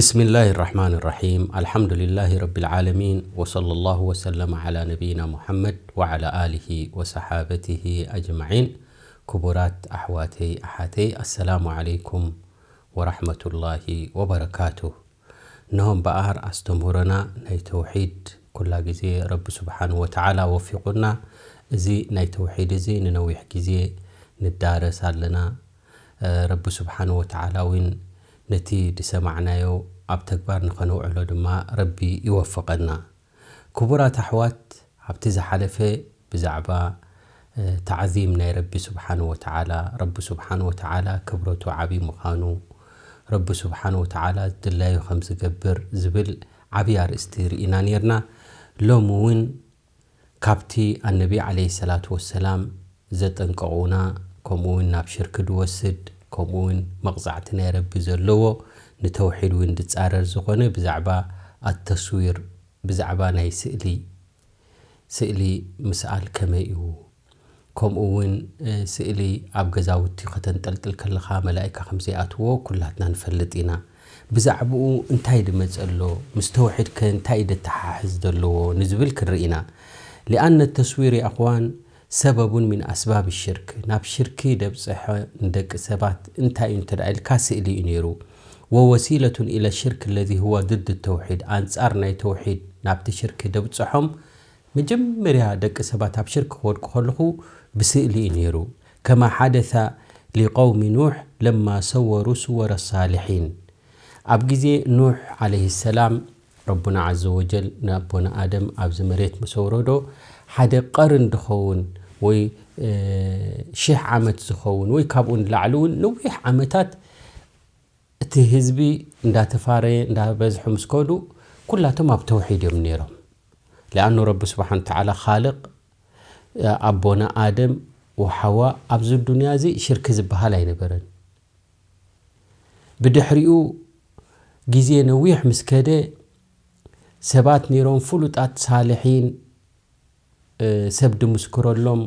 بسم الله الرحمن الرحيم. الحمد لله رب العالمين، وصلى الله وسلم على نبينا محمد وعلى آله وصحابته أجمعين. ክቡራት ኣሕዋተይ ኣሓተይ፣ ኣሰላሙ ዓለይኩም ወራሕመቱላሂ ወበረካቱ። እነሆ እምበኣር ኣስተምህሮና ናይ ተውሒድ ኩላ ግዜ ረቢ ስብሓን ወተዓላ ወፊቑና። እዚ ናይ ተውሒድ እዚ ንነዊሕ ግዜ ንዳረስ ኣለና። ረቢ ስብሓን ወተዓላ እውን ነቲ ዝሰማዕናዮ ኣብ ተግባር ንኸነውዕሎ ድማ ረቢ ይወፍቐና። ክቡራት ኣሕዋት፣ ኣብቲ ዝሓለፈ ብዛዕባ፣ እ፣ ታዕዚም ናይ ረቢ ስብሓን ወተዓላ፣ ረቢ ስብሓን ወተዓላ ክብረቱ ዓቢ ምዃኑ፣ ረቢ ስብሓን ወተዓላ ድላዩ ከም ዝገብር ዝብል ዓቢ ኣርእስቲ ርኢና ኔርና። ሎሚ እውን ካብቲ ኣነቢ ዓለይሂ ሰላቱ ወሰላም ዘጠንቀቑና፣ ከምኡ እውን ናብ ሽርክ ድወስድ፣ ከምኡ እውን መቕጻዕቲ ናይ ረቢ ዘለዎ፣ ንተውሒድ እውን ድጻረር ዝኾነ ብዛዕባ ኣተስዊር፣ ብዛዕባ ናይ ስእሊ፣ ስእሊ ምስኣል ከመይ እዩ? ከምኡ እውን፣ እ፣ ስእሊ ኣብ ገዛውቲ ከተንጠልጥል ከለኻ መላኢካ ከም ዘይኣትዎ ኩላትና ንፈልጥ ኢና። ብዛዕባኡ እንታይ ድመጸ ኣሎ? ምስ ተውሒድ ከ እንታይ እዩ ደተሓሕዝ ዘለዎ? ንዝብል ክንርኢ ኢና። لأن التصوير يا أخوان سبب من أسباب الشرك። ናብ ሽርኪ ደብጽሐ ንደቂ ሰባት እንታይ እዩ እንተ ደኣ ኢልካ ስእሊ እዩ ነይሩ። ووسيلة إلى الشرك الذي هو ضد التوحيد። ኣንጻር ናይ ተውሒድ ናብቲ ሽርኪ ደብጽሖም መጀመርያ ደቂ ሰባት ኣብ ሽርክ ክወድቁ ከለኹ ብስእሊ እዩ ነይሩ። كما حدث لقوم نوح لما صوروا صور الصالحين። ኣብ ግዜ ኑሕ ዓለይሂ ሰላም ረቡና ዓዘ ወጀል ንኣቦና ኣደም ኣብዚ መሬት ምስ ኣውረዶ ሓደ ቀርን ድኸውን ወይ፣ እ፣ ሽሕ ዓመት ዝኸውን ወይ ካብኡ ንላዕሊ እውን ነዊሕ ዓመታት እቲ ህዝቢ እንዳተፋረየ እንዳበዝሑ ምስ ከዱ ኩላቶም ኣብ ተውሒድ እዮም ነይሮም። لأنه ረቢ ስብሓን ተዓላ ካልቕ ኣቦና ኣደም ወሓዋ ኣብዚ ዱንያ እዚ ሽርኪ ዝበሃል ኣይነበረን። ብድሕሪኡ ግዜ ነዊሕ ምስ ከደ ሰባት ነይሮም ፍሉጣት ሳልሒን፣ እ፣ ሰብ ድምስክረሎም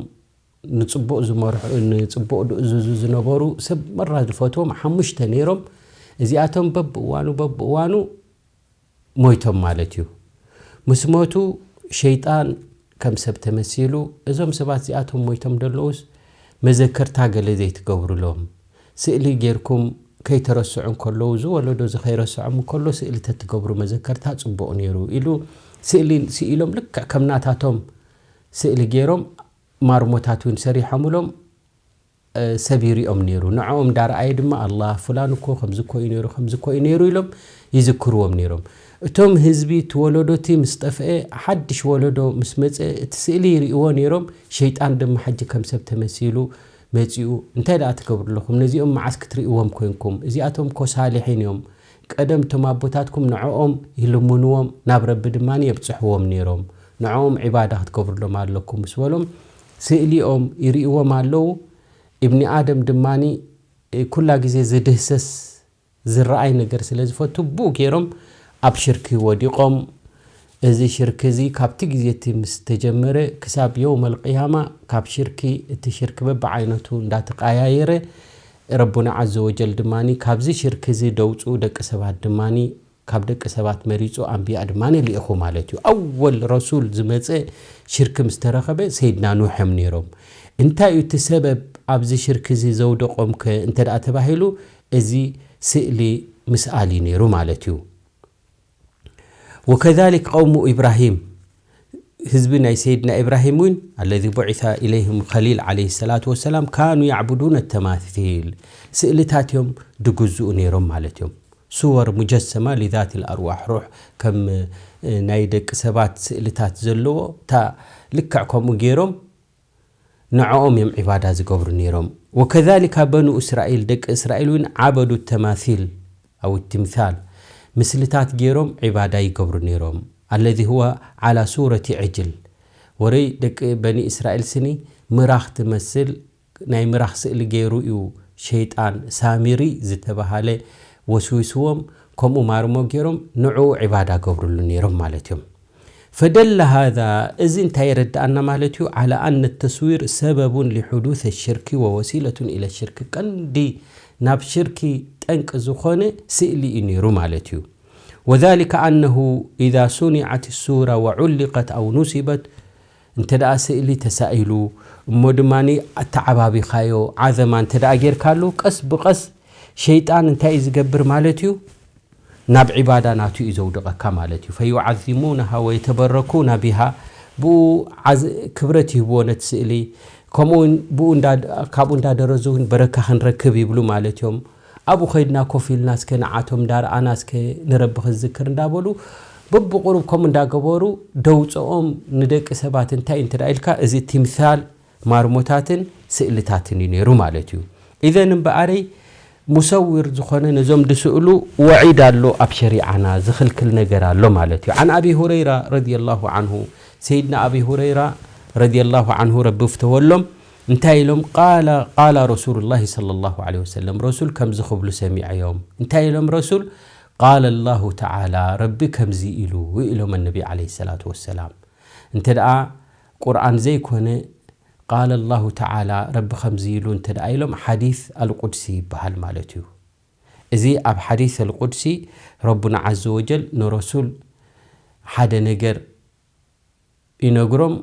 ንጽቡቕ ዝመርሑ፣ ንጽቡቕ ድእዝዙ ዝነበሩ ሰብ መራ ዝፈትዎም ሓሙሽተ ነይሮም። እዚኣቶም በብእዋኑ፣ በብእዋኑ ሞይቶም ማለት እዩ። ምስ ሞቱ ሸይጣን ከም ሰብ ተመሲሉ፣ እዞም ሰባት እዚኣቶም ሞይቶም ደለዉስ መዘከርታ ገለ ዘይትገብሩሎም? ስእሊ ጌርኩም ከይተረስዑ እንከለዉ፣ ዝወለዶ እዚ ከይረስዖም እንከሎ ስእሊ ተትገብሩ መዘከርታ ጽቡቕ ነይሩ ኢሉ ስእሊ ስኢሎም ልክዕ ከም ናታቶም ስእሊ ጌሮም ማርሞታት እውን ሰሪሖምሎም፣ እ፣ ሰብ ይሪኦም ነይሩ። ንዕኦም እንዳረኣየ ድማ፣ "ኣላ፣ ፍላን እኮ ከምዚ እኮ እዩ ነይሩ፣ ከምዚ እኮ እዩ ነይሩ" ኢሎም ይዝክርዎም ነይሮም። እቶም ህዝቢ፣ እቲ ወለዶ እቲ ምስ ጠፍአ፣ ሓድሽ ወለዶ ምስ መጸ፣ እቲ ስእሊ ይርእይዎ ነይሮም። ሸይጣን ድማ ሕጂ ከም ሰብ ተመሲሉ መጺኡ፣ "እንታይ ደኣ ትገብሩ ኣለኹም? ነዚኦም መዓስ ክትርእይዎም ኮንኩም? እዚኣቶም እኮ ሳልሒን እዮም። ቀደም እቶም ኣቦታትኩም ንዕኦም ይልምንዎም፣ ናብ ረቢ ድማ የብጽሕዎም ነይሮም። ንዕኦም ዒባዳ ክትገብሩሎም ኣለኩም" ምስ በሎም፣ ስእሊኦም ይርእይዎም ኣለዉ። እብኒ ኣደም ድማኒ ኩላ ግዜ ዝድህሰስ ዝረኣይ ነገር ስለ ዝፈቱ፣ ብኡ ገይሮም ኣብ ሽርኪ ወዲቖም። እዚ ሽርኪ እዚ ካብቲ ግዜ እቲ ምስ ተጀመረ ክሳብ የውመል ቅያማ፣ ካብ ሽርኪ፣ እቲ ሽርኪ በብዓይነቱ እንዳተቀያየረ፣ ረቡና ዓዘ ወጀል ድማኒ ካብዚ ሽርኪ እዚ ደውፅኡ ደቂ ሰባት ድማኒ ካብ ደቂ ሰባት መሪጹ ኣንቢያ ድማ ልኢኹ ማለት እዩ። ኣወል ረሱል ዝመጸ ሽርኪ ምስ ተረኸበ ሰይድና ኑሕ እዮም ነይሮም። እንታይ እዩ እቲ ሰበብ ኣብዚ ሽርኪ እዚ ዘውደቖም ከ እንተ ደኣ ተባሂሉ፣ እዚ ስእሊ ምስኣል እዩ ነይሩ ማለት እዩ። ወከዛሊክ ቀውሙ ኢብራሂም፣ ህዝቢ ናይ ሰይድና ኢብራሂም እውን፣ ኣለዚ ቡዒሰ ኢለይህም ኸሊል ዓለይሂ ሰላቱ ወሰላም፣ ካኑ ያዕቡዱነ ተማሲል፣ ስእልታት እዮም ድግዝኡ ነይሮም ማለት እዮም። ሱወር ሙጀሰማ ሊዛት ልኣርዋሕ፣ ሩሕ ከም፣ እ፣ ናይ ደቂ ሰባት ስእልታት ዘለዎ፣ እታ ልክዕ ከምኡ ገይሮም ንዕኦም እዮም ዒባዳ ዝገብሩ ነይሮም። ወከዛሊካ በኑ እስራኤል፣ ደቂ እስራኤል እውን ዓበዱ ተማሲል ኣው ትምሳል፣ ምስልታት ገይሮም ዒባዳ ይገብሩ ነይሮም። ኣለዚ ሁወ ዓላ ሱረቲ ዕጅል፣ ወረይ ደቂ በኒ እስራኤል ስኒ ምራኽ ትመስል ናይ ምራኽ ስእሊ ገይሩ እዩ ሸይጣን ሳሚሪ ዝተባሃለ ወስዊስዎም፣ ከምኡ ማርሞ ገይሮም ንዕኡ ዒባዳ ገብርሉ ነይሮም ማለት እዮም። ፈደለ ሃዛ፣ እዚ እንታይ የረድኣና ማለት እዩ? ዓላ ኣነ ተስዊር ሰበቡን ሊሑዱስ ሽርኪ ወወሲለቱን ኢለ ሽርኪ፣ ቀንዲ ናብ ሽርኪ ጠንቂ ዝኾነ ስእሊ እዩ ነይሩ ማለት እዩ። وذلك أنه إذا صنعت الصورة وعلقت أو نصبت، እንተ ደኣ ስእሊ ተሳኢሉ እሞ ድማ ኣተዓባቢኻዮ ዓዘማ እንተ ደኣ ጌርካሉ፣ ቀስ ብቐስ ሸይጣን እንታይ እዩ ዝገብር ማለት እዩ? ናብ ዒባዳ ናቱ እዩ ዘውድቐካ ማለት እዩ። فيعظمونها ويتبركون بها፣ ብኡ ዓዝ-፣ ክብረት ይህብዎ ነቲ ስእሊ። ከምኡ እውን ብኡ እንዳ-፣ ካብኡ እንዳደረዙ እውን በረካ ክንረክብ ይብሉ ማለት እዮም። ኣብኡ ኸይድና ኮፍ ኢልና እስከ ንዓቶም እንዳረኣና እስከ ንረቢ ክንዝክር እንዳበሉ በብቑሩብ ከምኡ እንዳገበሩ ደውፅኦም ንደቂ ሰባት እንታይ እንተ ደኣ ኢልካ፣ እዚ ቲምሳል ማርሞታትን ስእልታትን እዩ ነይሩ ማለት እዩ። ኢዘን እምበኣረይ ሙሰዊር ዝኾነ ነዞም ድስእሉ ወዒድ ኣሎ ኣብ ሸሪዓና፣ ዝኽልክል ነገር ኣሎ ማለት እዩ። عن أبي هريرة رضي الله عنه፣ ሰይድና ኣቢ ሁረይራ ረዲየላሁ ዐንሁ ረቢ ፍተወሎም እንታይ ኢሎም? ቃለ ቃለ ረሱሉላሂ ሰለላሁ ዐለይሂ ወሰለም፣ ረሱል ከምዚ ክብሉ ሰሚዐዮም። እንታይ ኢሎም ረሱል? ቃለ ላሁ ተዓላ፣ ረቢ ከምዚ ኢሉ ኢሎም ነቢ ዐለይሂ ሰላቱ ወሰላም። እንተ ደኣ ቁርኣን ዘይኮነ ቃለ ላሁ ተዓላ ረቢ ከምዚ ኢሉ እንተ ደኣ ኢሎም፣ ሓዲስ ኣልቁድሲ ይበሃል ማለት እዩ። እዚ ኣብ ሓዲስ ኣልቁድሲ ረቡና ዐዘ ወጀል ንረሱል ሓደ ነገር ይነግሮም፣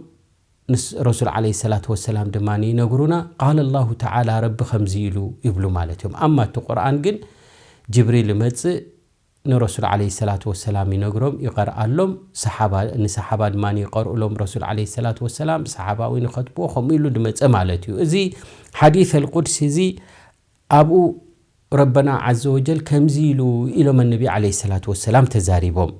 ንስ-፣ ረሱል ዐለይሂ ሰላቱ ወሰላም ድማ ይነግሩና። ቃለ ላሁ ተዓላ ረቢ ከምዚ ኢሉ ይብሉ ማለት እዮም። ኣማ እቲ ቁርኣን ግን ጅብሪል ይመጽእ ንረሱል ዐለይሂ ሰላቱ ወሰላም ይነግሮም፣ ይቐርኣሎም፣ ሰሓባ፣ ንሰሓባ ድማ ይቐርኡሎም ረሱል ዐለይሂ ሰላቱ ወሰላም፣ ሰሓባ እውን ይኸትብዎ፣ ከምኡ ኢሉ ድመጸ ማለት እዩ። እዚ ሓዲስ ኣልቁድሲ እዚ ኣብኡ ረበና ዐዘ ወጀል ከምዚ ኢሉ ኢሎም ነቢ ዐለይሂ ሰላቱ ወሰላም ተዛሪቦም።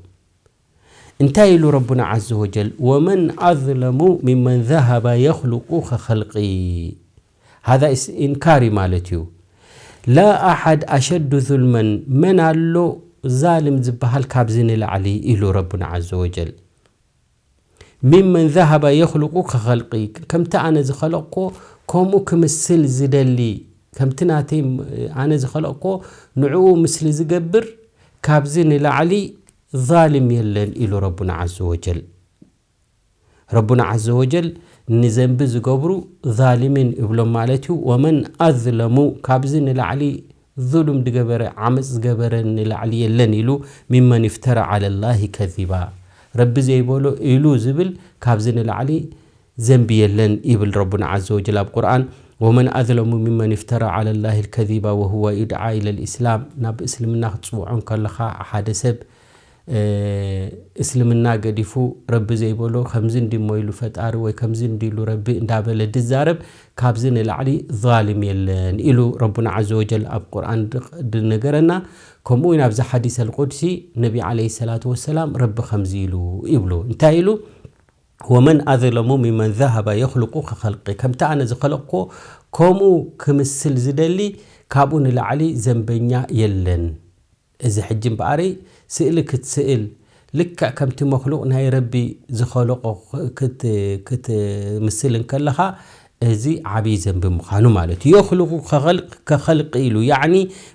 እንታይ ኢሉ ረቡና ዐዘ ወጀል? ወመን ኣዝለሙ ሚመን ዘሀበ የኽሉቁ ከኸልቂ። ሃዛ ኢስ-፣ ኢንካሪ ማለት እዩ። ላ ኣሓድ ኣሸዱ ዙልመን፣ መን ኣሎ ዛልም ዝበሃል ካብዚ ንላዕሊ ኢሉ ረቡና ዐዘ ወጀል። ሚመን ዘሀበ የኽሉቁ ከኸልቂ፣ ከምቲ ኣነ ዝኸለቕኮ ከምኡ ክምስል ዝደሊ፣ ከምቲ ናተይ ኣነ ዝኸለቕኮ ንዕኡ ምስሊ ዝገብር ካብዚ ንላዕሊ ዛልም የለን ኢሉ ረቡና ዐዘ ወጀል። ረቡና ዐዘ ወጀል ንዘንቢ ዝገብሩ ዛልሚን እብሎም ማለት እዩ። ወመን ኣዝለሙ፣ ካብዚ ንላዕሊ ዙሉም ዝገበረ፣ ዓመፅ ዝገበረ ንላዕሊ የለን ኢሉ፣ ሚመን እፍተረ ዐለ ላሂ ከዚባ፣ ረቢ ዘይበሎ ኢሉ ዝብል ካብዚ ንላዕሊ ዘንቢ የለን ይብል ረቡና ዐዘ ወጀል ኣብ ቁርኣን። ወመን ኣዝለሙ ሚመን እፍተረ ዐለ ላሂ ልከዚባ ወሁወ ዩድዓ ኢለ ልእስላም፣ ናብ እስልምና ክትፅውዖ እንከለኻ ሓደ ሰብ እ፣ እስልምና ገዲፉ ረቢ ዘይበሎ ከምዚ እንዲሞ ኢሉ ፈጣሪ ወይ ከምዚ እንዲሉ ረቢ እንዳበለ ድዛረብ ካብዚ ንላዕሊ ዛልም የለን ኢሉ ረቡና ዐዘ ወጀል ኣብ ቁርኣን ድ-፣ ድነገረና። ከምኡ እውን ኣብዚ ሓዲስ ኣልቁድሲ ነቢ ዐለይሂ ሰላቱ ወሰላም ረቢ ከምዚ ኢሉ ይብሉ። እንታይ ኢሉ? ወመን ኣዝለሙ ሚመን ዘሀበ የኽልቁ ከኸልቂ፣ ከምቲ ኣነ ዝኸለቕኮ ከምኡ ክምስል ዝደሊ ካብኡ ንላዕሊ ዘንበኛ የለን። እዚ ሕጂ እምበኣረይ ስእሊ ክትስእል፣ ልክዕ ከምቲ መኽሉቕ ናይ ረቢ ዝኸለቖ ክት-፣ ክትምስል እንከለኻ፣ እዚ ዓብዪ ዘንቢ ምዃኑ ማለት እዩ። የኽልቁ ከኸልቅ-፣ ከኸልቂ ኢሉ፣ ያዕኒ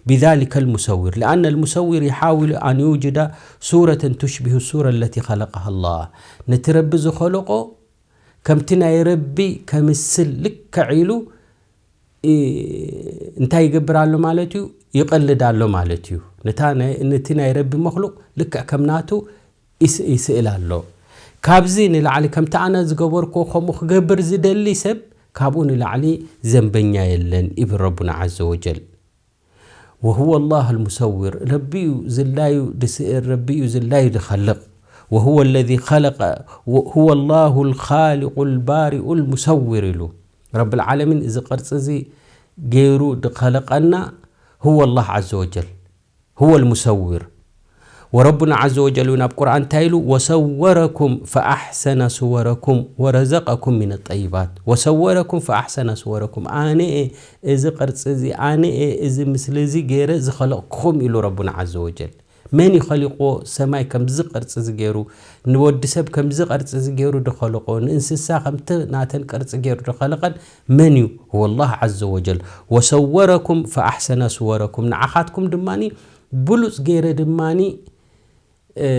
ብዛሊከ ልሙሰዊር፣ ሊኣነ ልሙሰዊር ይሓውሉ ኣን ዩጅደ ሱረተን ቱሽቢሁ ሱረ ለቲ ኸለቀሃ ላህ፣ ነቲ ረቢ ዝኸለቆ ከምቲ ናይ ረቢ ከምስል ልክዕ ኢሉ እ፣ እንታይ ይገብር ኣሎ ማለት እዩ? ይቐልድ ኣሎ ማለት እዩ። ነታ ናይ፣ ነቲ ናይ ረቢ መኽሉቕ ልክዕ ከም ናቱ ይስ-፣ ይስእል ኣሎ። ካብዚ ንላዕሊ ከምቲ ኣነ ዝገበርክዎ ከምኡ ክገብር ዝደሊ ሰብ ካብኡ ንላዕሊ ዘንበኛ የለን ይብል ረቡና ዐዘ ወጀል። ወሁወ ላህ ልሙሰውር፣ ረቢ እዩ ዝላዩ ድስእል፣ ረቢ እዩ ዝላዩ ድኸልቕ። ወሁወ ለዚ ኸለቀ፣ ወ-፣ ሁወ ላሁ ልኻሊቁ ልባሪኡ ልሙሰውር ኢሉ። ረብልዓለሚን እዚ ቅርፂ እዚ ገይሩ ድኸለቐና ሁወ ላህ ዐዘ ወጀል፣ ሁወ ልሙሰውር። ወረቡና ዐዘ ወጀል እውን ኣብ ቁርኣን እንታይ ኢሉ? ወሰወረኩም ፈኣሕሰነ ስወረኩም ወረዘቀኩም ሚነ ጠይባት። ወሰወረኩም ፈኣሕሰነ ስወረኩም። ኣነ እየ እዚ ቅርፂ እዚ፣ ኣነ እየ እዚ ምስሊ እዚ ገይረ ዝኸለቕኩም ኢሉ ረቡና ዐዘ ወጀል። መን እዩ ኸሊቕዎ? ሰማይ ከምዚ ቅርጺ እዚ ገይሩ፣ ንወዲ ሰብ ከምዚ ቅርጺ እዚ ገይሩ ድኸለቖ፣ ንእንስሳ ከምቲ ናተን ቅርጺ ገይሩ ድኸለቐን መን እዩ? ወላህ ዐዘ ወጀል። ወሰወረኩም ፈኣሕሰነ ስወረኩም፣ ንዓኻትኩም ድማኒ ብሉጽ ገይረ ድማኒ፣ እ፣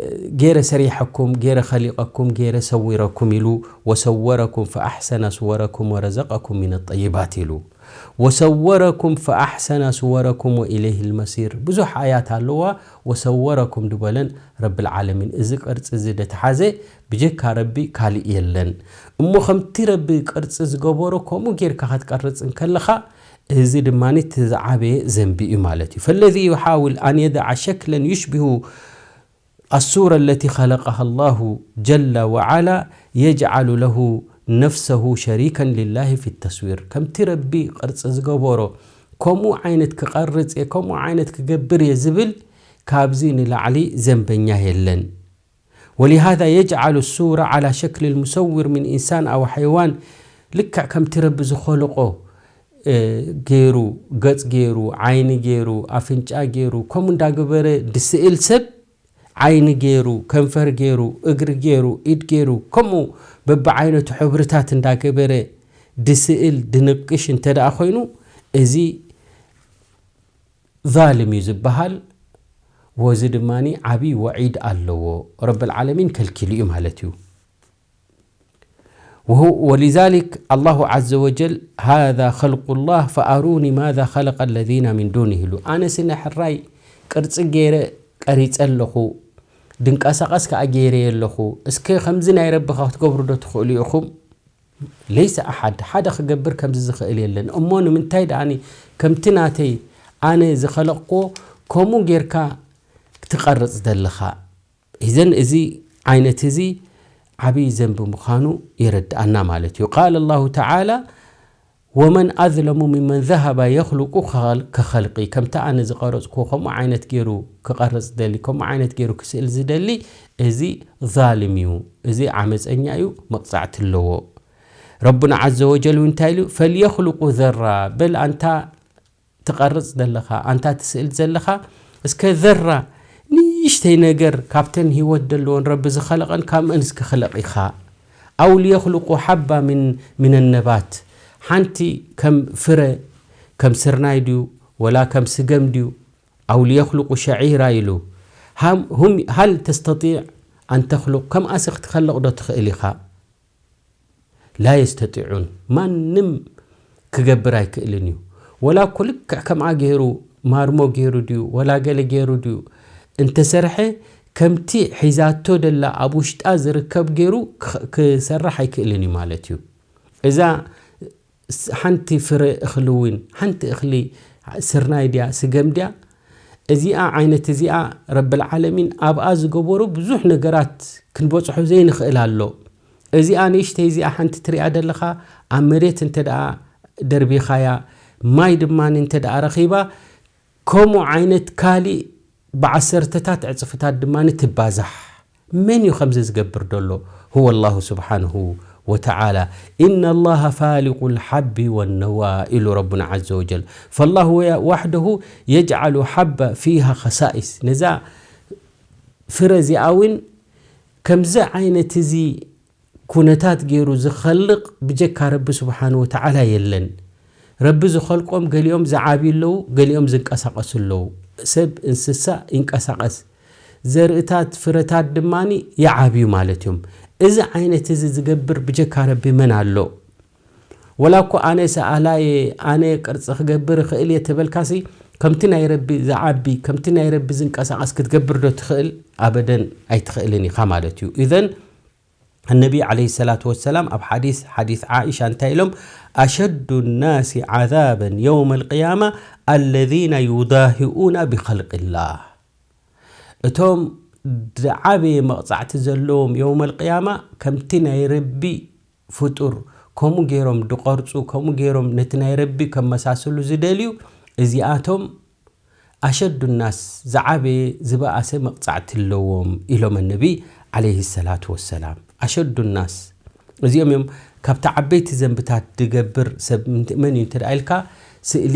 እ፣ ገይረ ሰሪሐኩም፣ ገይረ ኸሊቐኩም፣ ገይረ ሰዊረኩም ኢሉ፣ ወሰወረኩም ፈኣሕሰነ ስወረኩም ወረዘቀኩም ሚነ ጠይባት ኢሉ። ወሰወረኩም ፈኣሕሰነ ሱወረኩም ወኢለይሂ ልመሲር። ብዙሕ ኣያት ኣለዋ። ወሰወረኩም ድበለን ረብል ዓለሚን። እዚ ቅርጺ እዚ ደተሓዘ ብጀካ ረቢ ካልእ የለን። እሞ ከምቲ ረቢ ቅርጺ ዝገበሮ ከምኡ ጌርካ ክትቀርጽ እንከለኻ፣ እዚ ድማ እቲ ዝዓበየ ዘንቢ እዩ ማለት እዩ። ፈለዚ ዩሓውል ኣን የደዓ ሸክለን ዩሽቢሁ ኣሱረ ለቲ ኸለቀሃ ላሁ ጀለ ወዓላ የጅዓሉ ለሁ ነፍሰሁ ሸሪከን ሊላሂ ፊ ተስዊር። ከምቲ ረቢ ቅርጺ ዝገበሮ፣ ከምኡ ዓይነት ክቐርጽ እየ፣ ከምኡ ዓይነት ክገብር እየ ዝብል፣ ካብዚ ንላዕሊ ዘንበኛ የለን። ወሊሃዛ የጅዓሉ ሱረ ዓላ ሸክሊ ልሙሰዊር ምን ኢንሳን ኣው ሓይዋን። ልክዕ ከምቲ ረቢ ዝኸለቆ፣ እ፣ ገይሩ፣ ገጽ ገይሩ፣ ዓይኒ ገይሩ፣ ኣፍንጫ ገይሩ፣ ከምኡ እንዳገበረ ድስእል ሰብ፣ ዓይኒ ገይሩ፣ ከንፈር ገይሩ፣ እግሪ ገይሩ፣ ኢድ ገይሩ፣ ከምኡ በብዓይነቱ ሕብርታት እንዳገበረ ድስእል፣ ድንቅሽ እንተ ደኣ ኮይኑ፣ እዚ ዛልም እዩ ዝበሃል። ወዚ ድማ ዓብዪ ወዒድ ኣለዎ። ረብል ዓለሚን ከልኪሉ እዩ ማለት እዩ። ወሁ-፣ ወሊዛሊክ ኣላሁ ዓዘ ወጀል፣ ሃዛ ኸልቁላህ ፈኣሩኒ ማዛ ኸለቀ ለዚነ ሚን ዱኒህ ኢሉ። ኣነሲ ናይ ሕራይ ቅርጺ ገይረ ቀሪጸ ኣለኹ፣ ድንቀሳቐስ ከኣ ገይረየ ኣለኹ። እስከ ከምዚ ናይ ረቢ ኸ ክትገብሩ ዶ ትኽእሉ ኢኹም? ለይሰ ኣሓድ፣ ሓደ ክገብር ከምዚ ዝኽእል የለን። እሞ ንምንታይ ደኣኒ ከምቲ ናተይ ኣነ ዝኸለቕክዎ ከምኡ ጌርካ ትቐርጽ ዘለኻ? ኢዘን እዚ ዓይነት እዚ ዓብዪ ዘንቢ ምዃኑ የረድኣና ማለት እዩ። ቃለ ላሁ ተዓላ፣ ወመን ኣዝለሙ ሚመን ዘሀበ የኽልቁ ከኸል-፣ ከኸልቂ፣ ከምቲ ኣነ ዝቐረጽክዎ ከምኡ ዓይነት ገይሩ ክቐርጽ ዝደሊ፣ ከምኡ ዓይነት ገይሩ ክስእል ዝደሊ፣ እዚ ዛልም እዩ፣ እዚ ዓመፀኛ እዩ፣ መቕጻዕቲ ኣለዎ። ረቡና ዓዘ ወጀል እውን እንታይ ኢሉ? ፈልየኽልቁ ዘራ፣ በል ኣንታ ትቐርጽ ዘለኻ፣ ኣንታ ትስእል ዘለኻ፣ እስከ ዘራ፣ ንእሽተይ ነገር ካብተን ህይወት ዘለወን ረቢ ዝኸለቐን ካብአን እስከ ክለቕ ኢኻ። ኣው ልየኽልቁ ሓባ ሚን፣ ሚን ነባት፣ ሓንቲ ከም ፍረ፣ ከም ስርናይ ድዩ፣ ወላ ከም ስገም ድዩ፣ ኣው ልየኽልቁ ሸዒራ ኢሉ። ሃም-፣ ሁም፣ ሃል ተስተጢዕ ኣን ተኽሉቅ፣ ከምኣሲ ክትኸልቕ ዶ ትኽእል ኢኻ? ላ የስተጢዑን፣ ማንም ክገብር ኣይክእልን እዩ። ወላ እኮ ልክዕ ከምኣ ገይሩ፣ ማርሞ ገይሩ ድዩ፣ ወላ ገለ ገይሩ ድዩ እንተሰርሐ፣ ከምቲ ሒዛቶ ደላ ኣብ ውሽጣ ዝርከብ ገይሩ ክኽ-፣ ክሰርሕ ኣይክእልን እዩ ማለት እዩ። እዛ ስ-፣ ሓንቲ ፍረ እኽሊ እውን፣ ሓንቲ እኽሊ ስርናይ ድያ፣ ስገም ድያ፣ እዚኣ ዓይነት እዚኣ ረብል ዓለሚን ኣብኣ ዝገበሩ ብዙሕ ነገራት ክንበጽሖ ዘይንኽእል ኣሎ። እዚኣ ንእሽተይ እዚኣ ሓንቲ ትሪኣ ደለኻ፣ ኣብ መሬት እንተ ደኣ ደርቢኻያ፣ ማይ ድማ እንተ ደኣ ረኺባ፣ ከምኡ ዓይነት ካሊእ ብዓሰርተታት ዕጽፍታት ድማ ትባዛሕ። መን እዩ ከምዚ ዝገብር ዘሎ? ሁወ ላሁ ስብሓንሁ ወተዓላ። ኢነ ላሃ ፋሊቁ ልሓቢ ወነዋ ኢሉ ረቡና ዓዘ ወጀል። ፈላሁ ወያ-፣ ዋሕደሁ የጅዓሉ ሓባ ፊሃ ኸሳኢስ። ነዛ ፍረ እዚኣ እውን ከምዚ ዓይነት እዚ ኩነታት ገይሩ ዝኸልቕ ብጀካ ረቢ ስብሓን ወተዓላ የለን። ረቢ ዝኸልቆም ገሊኦም ዝዓብዩ ኣለዉ፣ ገሊኦም ዝንቀሳቐሱ ኣለዉ። ሰብ፣ እንስሳ ይንቀሳቐስ። ዘርእታት፣ ፍረታት ድማ ይዓብዩ ማለት እዮም። እዚ ዓይነት እዚ ዝገብር ብጀካ ረቢ መን ኣሎ? ወላ እኮ ኣነ ሰኣላየ፣ ኣነ ቅርጺ ክገብር እኽእል እየ ተበልካሲ፣ ከምቲ ናይ ረቢ ዝዓቢ፣ ከምቲ ናይ ረቢ ዝንቀሳቐስ ክትገብር ዶ ትኽእል? ኣበደን ኣይትኽእልን ኢኻ ማለት እዩ። ኢዘን፣ ነቢ ዓለይሂ ሰላቱ ወሰላም ኣብ ሓዲስ፣ ሓዲስ ዓኢሻ እንታይ ኢሎም? ኣሸዱ ናሲ ዓዛበን የውመ ልቅያማ ኣለዚነ ዩዳሂኡና ቢኸልቅላህ። እቶም ዝዓበየ መቕጻዕቲ ዘለዎም የውመ ልቅያማ ከምቲ ናይ ረቢ ፍጡር ከምኡ ገይሮም ድቐርጹ፣ ከምኡ ገይሮም ነቲ ናይ ረቢ ከመሳስሉ ዝደልዩ፣ እዚኣቶም ኣሸዱ ናስ፣ ዝዓበየ ዝበኣሰ መቕጻዕቲ ኣለዎም ኢሎም ነቢ ዓለይሂ ሰላቱ ወሰላም። ኣሸዱ ናስ፣ እዚኦም እዮም ካብቲ ዓበይቲ ዘንብታት ድገብር ሰብ ምንት-፣ መን እዩ እንተ ደኣ ኢልካ፣ ስእሊ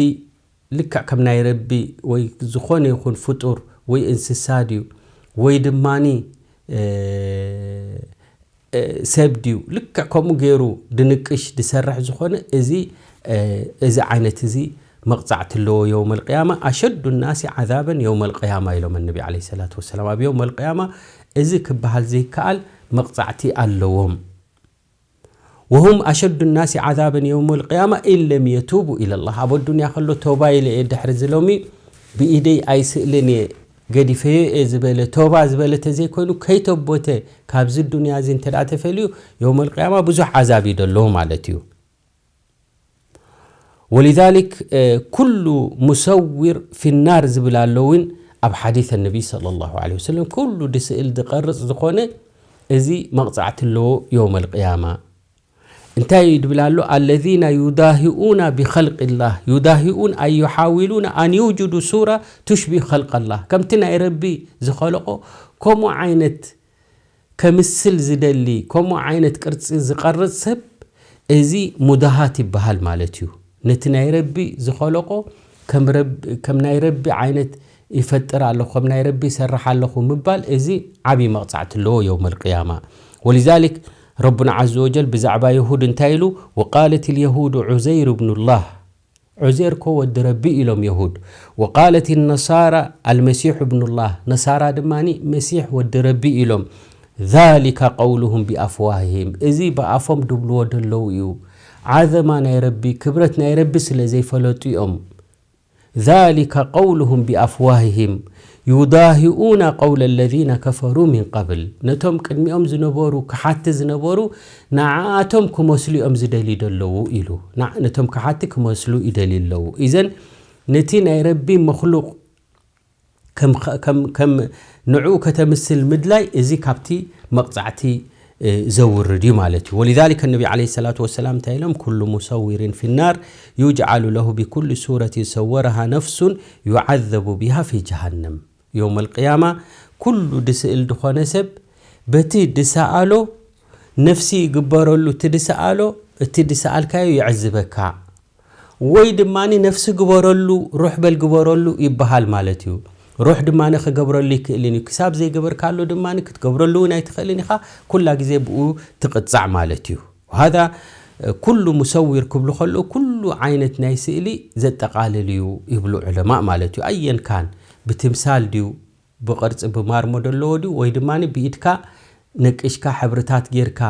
ልክዕ ከም ናይ ረቢ ወይ ዝኾነ ይኹን ፍጡር ወይ እንስሳ ድዩ ወይ ድማኒ፣ እ፣ እ፣ ሰብ ድዩ? ልክዕ ከምኡ ገይሩ ድንቅሽ ድሰርሕ ዝኾነ እዚ፣ እ፣ እዚ ዓይነት እዚ መቕጻዕቲ ኣለዎ የውመል ቅያማ። ኣሸዱ ናሲ ዓዛበን የውመል ቅያማ ኢሎም ነቢ ዓለይሂ ሰላቱ ወሰላም። ኣብ የውመል ቅያማ እዚ ክበሃል ዘይከኣል መቕጻዕቲ ኣለዎም። وهم أشد الناس عذابا يوم القيامة إن لم يتوبوا إلى الله። ኣብ ኣዱንያ ከሎ ተውባ ኢለ እየ ድሕሪ ዝሎሚ ብኢደይ ኣይስእልን እየ ገዲፈዮ እየ ዝበለ ተውባ ዝበለ ተዘይኮይኑ ከይተቦተ ካብዚ ዱንያ እዚ እንተ ደኣ ተፈልዩ የውመል ቅያማ ብዙሕ ዓዛብ እዩ ደለዎ ማለት እዩ። ولذلك ኩሉ ሙሰዊር ፊናር ዝብል ኣሎ እውን ኣብ ሓዲተ ነቢ ሰለላሁ ዐለይሂ ወሰለም ኩሉ ድስእል ዝቐርጽ ዝኾነ እዚ መቕጻዕቲ ኣለዎ የውመል ቅያማ። እንታይ እዩ ድብል ኣሎ? الذين يضاهئون بخلق الله يضاهئون أي يحاولون أن يوجدوا صورة تشبه خلق الله ከምቲ ናይ ረቢ ዝኸለቆ ከምኡ ዓይነት ከምስል ዝደሊ ከምኡ ዓይነት ቅርጺ ዝቐርጽ ሰብ እዚ ሙዳሃት ይበሃል ማለት እዩ። ነቲ ናይ ረቢ ዝኸለቆ ከም ረብ- ከም ናይ ረቢ ዓይነት ይፈጥር ኣለኹ ከም ናይ ረቢ ይሰርሕ ኣለኹ ምባል እዚ ዓብዪ መቕጻዕቲ ኣለዎ የውመል ቅያማ። ولذلك ረቡና عز وجل ብዛዕባ የሁድ እንታይ ኢሉ? وقالت اليهود عزير ابن الله ዑዜር ኮ ወዲ ረቢ ኢሎም የሁድ። وقالت النصارى المسيح ابن الله ነሳራ ድማ መሲሕ ወዲ ረቢ ኢሎም። ذلك قولهم بأفواههم እዚ ብኣፎም ድብልዎ ደለዉ እዩ። ዓዘማ ናይ ረቢ ክብረት ናይ ረቢ ስለ ዘይፈለጡ እዮም። ذلك قولهم بأفواههم يضاهئون قول الذين كفروا من قبل ነቶም ቅድሚኦም ዝነበሩ ክሓቲ ዝነበሩ ንዓኣቶም ክመስሉ እዮም ዝደልዩ ደለዉ ኢሉ። ና- ነቶም ክሓቲ ክመስሉ ይደልዩ ኣለዉ። ኢዘን ነቲ ናይ ረቢ መክሉቕ ከም ኸ- ከም ከም ንዕኡ ከተምስል ምድላይ እዚ ካብቲ መቕጻዕቲ እ፣ ዘውርድ እዩ ማለት እዩ። ولذلك النبي عليه الصلاة والسلام እንታይ ኢሎም? كل مصور في النار يجعل له بكل صورة صورها نفس يعذب بها في جهنم يوم القيامة ኩሉ ድስእል ዝኾነ ሰብ በቲ ድሰኣሎ ነፍሲ ይግበረሉ። እቲ ድሰኣሎ እቲ ድሰኣልካዮ ይዕዝበካ ወይ ድማ ነፍሲ ግበረሉ ሩሕ በል ግበረሉ ይበሃል ማለት እዩ። ሩሕ ድማ ክገብረሉ ይክእልን እዩ። ክሳብ ዘይገበርካሉ ድማ ክትገብረሉ እውን ኣይትኽእልን ኢኻ። ኩላ ግዜ ብኡ ትቕጻዕ ማለት እዩ። وهذا ኩሉ ሙሰዊር ክብሉ ከለዉ ኩሉ ዓይነት ናይ ስእሊ ዘጠቓልል እዩ ይብሉ ዑለማእ ማለት እዩ። ኣየን ካን ብትምሳል ድዩ ብቕርጺ ብማርሞ ደለዎ ድዩ ወይ ድማ ብኢድካ ነቂሽካ ሕብርታት ጌርካ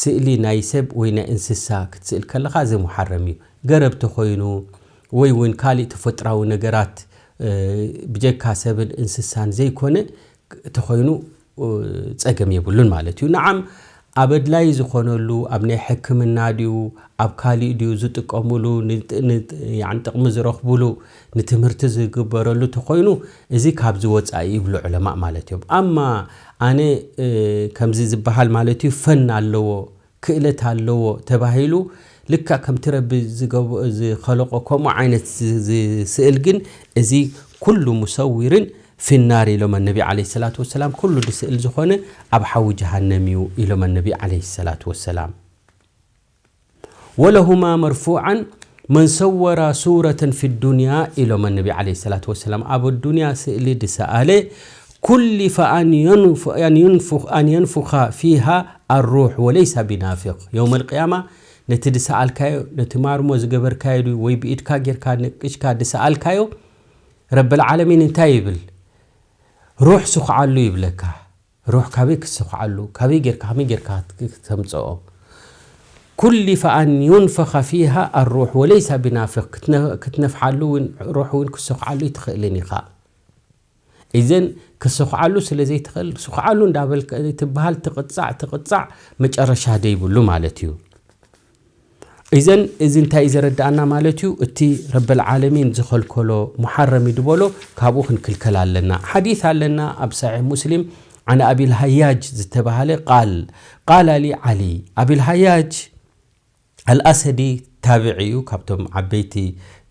ስእሊ ናይ ሰብ ወይ ናይ እንስሳ ክትስእል ከለኻ እዚ ሙሓረም እዩ። ገረብ ተኾይኑ ወይ እውን ካሊእ ተፈጥራዊ ነገራት እ፣ ብጀካ ሰብን እንስሳን ዘይኮነ ተኾይኑ እ፣ ጸገም የብሉን ማለት እዩ። ንዓም ኣብ ኣድላይ ዝኾነሉ ኣብ ናይ ሕክምና ድዩ ኣብ ካሊእ ድዩ ዝጥቀሙሉ ን- ን- ያዕኒ ጥቕሚ ዝረኽቡሉ ንትምህርቲ ዝግበረሉ ተኾይኑ እዚ ካብዚ ወጻኢ ይብሉ ዑለማእ ማለት እዮም። ኣማ ኣነ እ፣ ከምዚ ዝበሃል ማለት እዩ ፈን ኣለዎ ክእለት ኣለዎ ተባሂሉ ልካ ከምቲ ረቢ ዝገብ- ዝኸለቆ ከምኡ ዓይነት ዝ- ዝስእል ግን እዚ ኩሉ ሙሰዊርን ፊናር ኢሎም ነቢ ዓለይሂ ሰላቱ ወሰላም። ኩሉ ድስእል ዝኾነ ኣብ ሓዊ ጀሃነም እዩ ኢሎም ነቢ ዓለይሂ ሰላቱ ወሰላም። ولهما مرفوعا من صور صورة في الدنيا ኢሎም ነቢ ዓለይሂ ሰላቱ ወሰላም። ኣብ ዱንያ ስእሊ ድሰኣለ ኩሊፈ ኣን የንፍ- ኣን የንፉኽ- ኣን የንፉኻ ፊሃ ኣሩሕ ወለይሰ ቢናፊቕ። የውመል ቅያማ ነቲ ድሰኣልካዮ ነቲ ማርሞ ዝገበርካዮ ድዩ ወይ ብኢድካ ጌርካ ነቂሽካ ድሰኣልካዮ ረብል ዓለሚን እንታይ ይብል? ሩሕ ስኹዓሉ ይብለካ። ሩሕ ካበይ ክትስኹዓሉ? ካበይ ጌርካ ከመይ ጌርካ ክተምጽኦ? ኩሊፈ ኣን ዩንፈኸ ፊሃ ኣሩሕ ወለይሰ ቢናፊኽ ክትነ- ክትነፍሓሉ እውን ሩሕ እውን ክትስኹዓሉ ኣይትኽእልን ኢኻ። ኢዘን ክስኹዓሉ ስለ ዘይትኽእል ስኹዓሉ እንዳበልካ ትበሃል ትቕጻዕ ትቕጻዕ መጨረሻ ደይብሉ ማለት እዩ። ኢዘን እዚ እንታይ እዩ ዘረድኣና ማለት እዩ? እቲ ረበል ዓለሚን ዝኸልከሎ ሙሓረም እዩ ዝበሎ ካብኡ ክንክልከል ኣለና። ሓዲት ኣለና ኣብ ሰሒሕ ሙስሊም ዓን ኣቢል ሃያጅ ዝተባሃለ ቃል ቃል ኣሊ ዓሊ ኣቢል ሃያጅ ኣልኣሰዲ ታብዒ እዩ። ካብቶም ዓበይቲ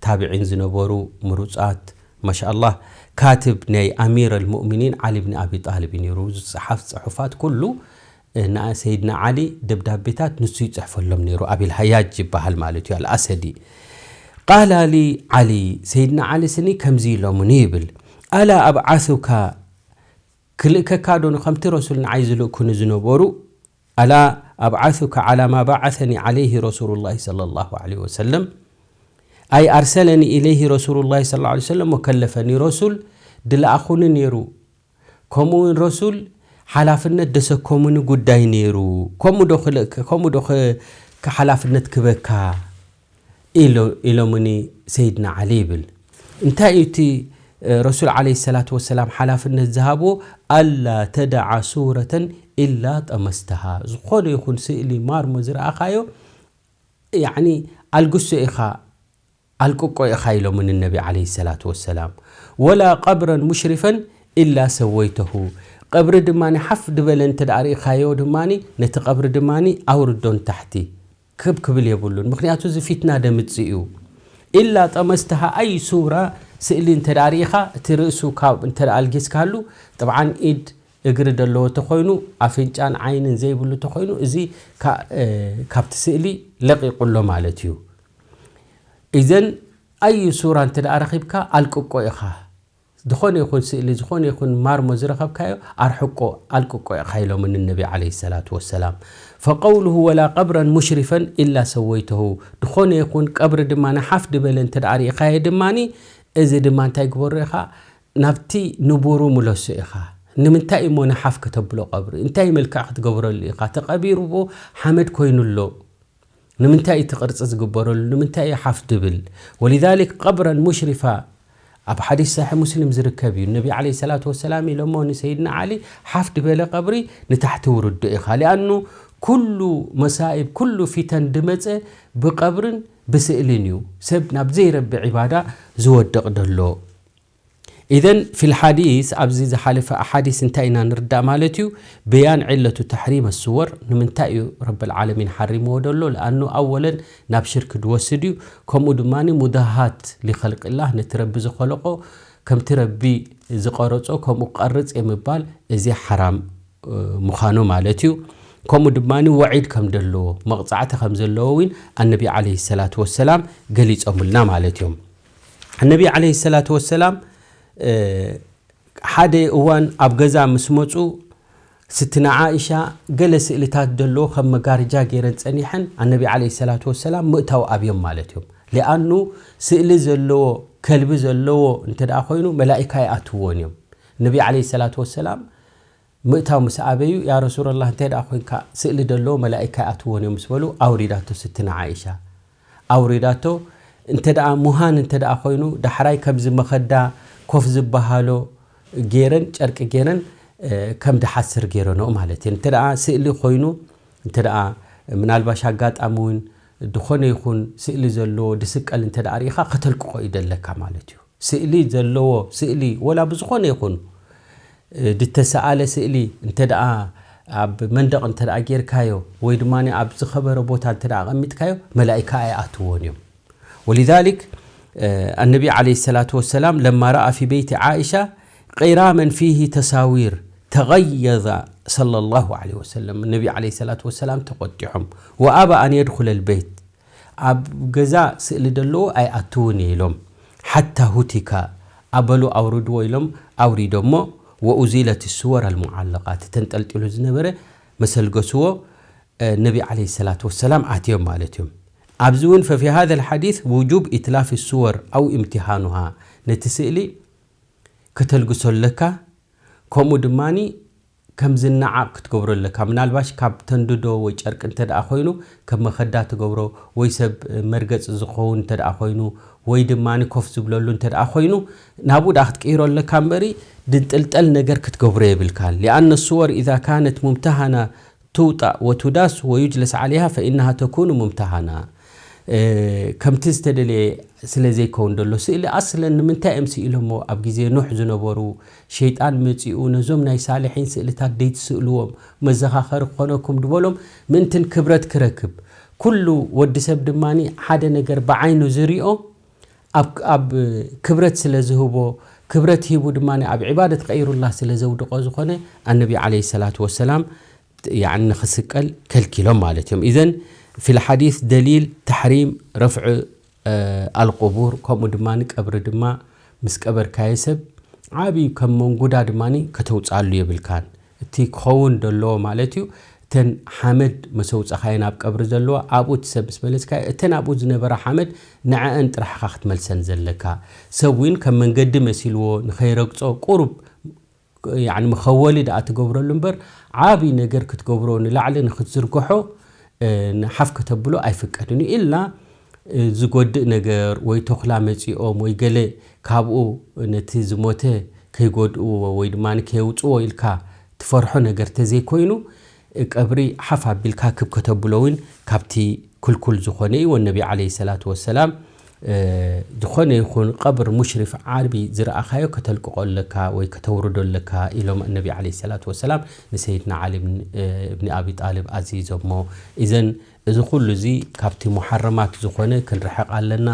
ታብዒን ዝነበሩ ምሩፃት ማሻኣላህ ካትብ ናይ ኣሚር ኣልሙእሚኒን ዓሊ ብን ኣቢ ጣልብ እዩ ነይሩ። ዝፅሓፍ ፅሑፋት ኩሉ እ፣ ንሰይድና ዓሊ ደብዳቤታት ንሱ ይፅሕፈሎም ነይሩ። ኣቢል ሃያጅ ይበሃል ማለት እዩ ኣልኣሰዲ። ቃል ኣሊ ዓሊ ሰይድና ዓሊ ስኒ ከምዚ ኢሎምኒ ይብል ኣላ ኣብዓሱካ ክልእከካ ዶ ንከምቲ ረሱል ንዓይ ዝልእኩኒ ዝነበሩ ኣላ ኣብዓሱካ ዓላ ማ በዓሰኒ ዓለይህ ረሱሉላሂ ሰለላሁ ዓለይሂ ወሰለም ኣይ ኣርሰለኒ ኢለይህ ረሱሉላሂ ሰለላሁ ዓለይሂ ወሰለም ወከለፈኒ ረሱል ድለኣኹኒ ነይሩ ከምኡ እውን ረሱል ሓላፍነት ደሰከሙኒ ጉዳይ ነይሩ ከምኡ ዶ ክልእከ ከምኡ ዶ ክ- ሓላፍነት ክበካ ኢሎምኒ ሰይድና ዓሊ ይብል። እንታይ እዩ እቲ ረሱል ዓለይሂ ሰላቱ ወሰላም ሓላፍነት ዝሃብዎ? ኣላ ተደዓ ሱረተን ኢላ ጠመስተሃ። ዝኾነ ይኹን ስእሊ ማርሞ ዝረኣኻዮ ያዕኒ ኣልግሶ ኢኻ ኣልቅቆ ኢኻ ኢሎምኒ ነቢ ዓለይሂ ሰላቱ ወሰላም። ወላ ቀብረን ሙሽሪፈን ኢላ ሰወይተሁ። ቀብሪ ድማ ሓፍ ድበለ እንተ ደኣ ርኢኻዮ ድማ ነቲ ቀብሪ ድማ ኣውርዶ ንታሕቲ። ክብ ክብል የብሉን። ምኽንያቱ እዚ ፊትና ደምጽእ እዩ። ኢላ ጠመስተሃ ኣይ ሱራ ስእሊ እንተ ደኣ ርኢኻ እቲ ርእሱ ካብ እንተ ደኣ ኣልጊስካሉ ጥብዓን ኢድ እግሪ ደለዎ ተኾይኑ ኣፍንጫን ዓይንን ዘይብሉ ተኾይኑ እዚ ካብቲ ስእሊ ለቂቁሎ ማለት እዩ። ኢዘን ኣዩ ሱራ እንተ ደኣ ረኺብካ ኣልቅቆ ኢኻ። ዝኾነ ይኹን ስእሊ ዝኾነ ይኹን ማርሞ ዝረኸብካዮ ኣርሕቆ ኣልቅቆ ኢኻ ኢሎምኒ ነቢ ዓለይሂ ሰላቱ ወሰላም። ፈቀውሉሁ ወላ ቀብረን ሙሽሪፈን ኢላ ሰወይተሁ። ዝኾነ ይኹን ቀብሪ ድማ ንሓፍ ድበለ እንተ ደኣ ርኢኻዮ ድማኒ እዚ ድማ እንታይ ግበሮ ኢኻ ናብቲ ንቡሩ ምለሶ ኢኻ። ንምንታይ እሞ ንሓፍ ከተብሎ ቀብሪ እንታይ መልክዕ ክትገብረሉ ኢኻ? ተቐቢሩ ሓመድ ኮይኑ ኣሎ። ንምንታይ እቲ ቅርጺ ዝግበረሉ ንምንታይ እዩ ሓፍ ድብል? ወሊዛሊክ ቀብረን ሙሽሪፋ ኣብ ሓዲስ ሳሒሕ ሙስሊም ዝርከብ እዩ። ነቢ ዓለይሂ ሰላቱ ወሰላም ኢሎሞ ንሰይድና ዓሊ ሓፍ ድበለ ቀብሪ ንታሕቲ ውርዶ ኢኻ። ሊኣኑ ኩሉ መሳኢብ ኩሉ ፊተን ድመጸ ብቀብርን ብስእልን እዩ ሰብ ናብ ዘይረቢ ዒባዳ ዝወድቕ ደሎ። ኢዘን ፊል ሓዲስ ኣብዚ ዝሓለፈ ኣሓዲስ እንታይ ኢና ንርዳእ ማለት እዩ? በያን ዕለቱ ተሕሪም ኣስወር ንምንታይ እዩ ረብል ዓለሚን ሓሪምዎ ደሎ? ለኣኑ ኣወለን ናብ ሽርክ ድወስድ እዩ። ከምኡ ድማ ሙዳሃት ሊኸልቅላህ ነቲ ረቢ ዝኸለቆ ከምቲ ረቢ ዝቐረጾ ከምኡ ክቐርጽ የምባል እዚ ሓራም ምዃኑ ማለት እዩ። ከምኡ ድማ ወዒድ ከም ደለዎ መቕጻዕቲ ከም ዘለዎ እውን ኣነቢ ዓለይሂ ሰላቱ ወሰላም ገሊጾምልና ማለት እዮም። ኣነቢ ዓለይሂ ሰላቱ ወሰላም ሓደ እዋን ኣብ ገዛ ምስ መጹ ስትና ዓኢሻ ገለ ስእልታት ደለዎ ከም መጋርጃ ገይረን ጸኒሐን ኣነቢ ዓለይሂ ሰላቱ ወሰላም ምእታው ኣብዮም ማለት እዮም። ሊኣኑ ስእሊ ዘለዎ ከልቢ ዘለዎ እንተ ደኣ ኮይኑ መላኢካ ይኣትዎን እዮም። ነቢ ዓለይሂ ሰላቱ ወሰላም ምእታው ምስ ኣበዩ ያ ረሱለላህ እንታይ ደኣ ኮይንካ ስእሊ ደለዎ መላኢካ ይኣትዎን እዮም ምስ በሉ ኣውሪዳቶ ስትና ዓኢሻ ኣውሪዳቶ። እንተ ደኣ ሙሃን እንተ ደኣ ኮይኑ ዳሕራይ ከምዚ መኸዳ ኮፍ ዝበሃሎ ገይረን ጨርቂ ገይረን ከም ድሓስር ገይረንኦ ማለት እዩ። እንተ ደኣ ስእሊ ኮይኑ እንተ ደኣ ምናልባሽ ኣጋጣሚ እውን ድኾነ ይኹን ስእሊ ዘለዎ ድስቀል እንተ ደኣ ርኢኻ ከተልቅቆ እዩ ደለካ ማለት እዩ። ስእሊ ዘለዎ ስእሊ ወላ ብዝኾነ ይኹን ድተሰኣለ ስእሊ እንተ ደኣ ኣብ መንደቕ እንተ ደኣ ጌርካዮ ወይ ድማ ኣብ ዝኸበረ ቦታ እንተ ደኣ ኣቐሚጥካዮ መላኢካ ኣይኣትዎን እዮም። ወሊዛሊክ ኣነቢ ዓለይሂ ሰላቱ ወሰላም ለማ ረኣ ፊ በይቲ ዓኢሻ ቂራመን ፊሂ ተሳዊር ተገየዘ ሰለላሁ ዓለይሂ ወሰለም ነቢ ዓለይሂ ሰላቱ ወሰላም ተቆጢሖም ወኣባ ኣን የድኹለ ልበይት ኣብ ገዛ ስእሊ ደለዎ ኣይኣትውን እየ ኢሎም ሓታ ሁቲካ ኣበሉ ኣውርድዎ ኢሎም ኣውሪዶሞ ወኡዚለት ስወር ኣልሙዓለቃት ተንጠልጢሉ ዝነበረ መሰልገስዎ ነቢ ዓለይሂ ሰላቱ ወሰላም ኣትዮም ማለት እዮም። ኣብዚ እውን ፈፊ ሃዘ ልሓዲስ ውጁብ ኢትላፊ ስወር ኣው እምትሃኑሃ ነቲ ስእሊ ከተልግሶ ኣለካ። ከምኡ ድማ ከም ዝነዓቕ ክትገብሮ ኣለካ። ምናልባሽ ካብ ተንድዶ ወይ ጨርቂ እንተ ደኣ ኮይኑ ከም መኸዳ ትገብሮ ወይ ሰብ መርገጺ ዝኸውን እንተ ደኣ ኮይኑ ወይ ድማ ኮፍ ዝብለሉ እንተ ደኣ ኮይኑ ናብኡ ደኣ ክትቅይሮ ኣለካ እምበሪ ድንጥልጠል ነገር ክትገብሮ የብልካን። ሊኣነ ስወር ኢዛ ካነት ሙምተሃና ትውጣእ ወቱዳስ ወዩጅለስ ዓለይሃ ፈኢነሃ ተኩኑ ሙምተሃና። ከምቲ ዝተደለየ ስለ ዘይከውን ደሎ ስእሊ ኣስለን ንምንታይ እዮም ስኢሎሞ? ኣብ ግዜ ኑሕ ዝነበሩ ሸይጣን መጺኡ ነዞም ናይ ሳልሒን ስእልታት ደይትስእልዎም መዘኻኸሪ ክኾነኩም ድበሎም ምእንትን ክብረት ክረክብ። ኩሉ ወዲ ሰብ ድማ ሓደ ነገር ብዓይኑ ዝሪኦ ኣብ ክብረት ስለ ዝህቦ ክብረት ሂቡ ድማ ኣብ ዒባደት ቀይሩላ ስለ ዘውድቆ ዝኾነ ኣነቢ ዓለይሂ ሰላቱ ወሰላም ንኽስቀል ከልኪሎም ማለት እዮም። ኢዘን ፊል ሓዲስ ደሊል ተሕሪም ረፍዕ ኣልቁቡር ከምኡ ድማ ቀብሪ ድማ ምስ ቀበርካዮ ሰብ ዓብዩ ከም መንጉዳ ድማ ከተውፅኣሉ የብልካን። እቲ ክኸውን ደለዎ ማለት እዩ እተን ሓመድ መሰውፅኻየን ኣብ ቀብሪ ዘለዋ ኣብኡ እቲ ሰብ ምስ መለስካዮ እተን ኣብኡ ዝነበራ ሓመድ ንዐአን ጥራሕኻ ክትመልሰን ዘለካ። ሰብ እውን ከም መንገዲ መሲልዎ ንኸይረግፆ ቁሩብ ያኒ መኸወሊ ደኣ ትገብረሉ እምበር ዓብዪ ነገር ክትገብሮ ንላዕሊ ንክትዝርግሖ ሓፍ ከተብሎ ኣይፍቀድን እዩ። ኢላ ዝጎድእ ነገር ወይ ተኹላ መጺኦም ወይ ገለ ካብኡ ነቲ ዝሞተ ከይጎድእዎ ወይ ድማ ከየውፅዎ ኢልካ ትፈርሖ ነገር ተዘይኮይኑ፣ ቀብሪ ሓፍ ኣቢልካ ክብ ከተብሎ እውን ካብቲ ክልኩል ዝኾነ እዩ። ወነቢ ዓለይሂ ሰላቱ ወሰላም ዝኾነ ይኹን ቀብር ሙሽሪፍ ዓርቢ ዝረኣኻዮ ከተልቅቆ ኣለካ ወይ ከተውርዶ ኣለካ ኢሎም ነቢ ዓለይሂ ሰላቱ ወሰላም ንሰይድና ዓሊ እብኒ ኣቢ ጣልብ ኣዚዞሞ። እዘን እዚ ኩሉ እዚ ካብቲ ሙሓረማት ዝኾነ ክንርሕቕ ኣለና።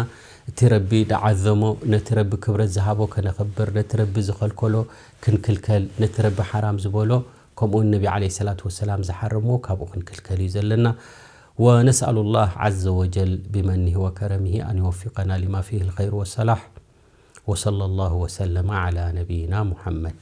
እቲ ረቢ ደዓዘሞ፣ ነቲ ረቢ ክብረት ዝሃቦ ከነኽብር፣ ነቲ ረቢ ዝኸልከሎ ክንክልከል፣ ነቲ ረቢ ሓራም ዝበሎ ከምኡውን ነቢ ዓለይሂ ሰላቱ ወሰላም ዝሓረምዎ ካብኡ ክንክልከል እዩ ዘለና። ونسأل الله عز وجل بمنه وكرمه أن يوفقنا لما فيه الخير والصلاح. وصلى الله وسلم على نبينا محمد.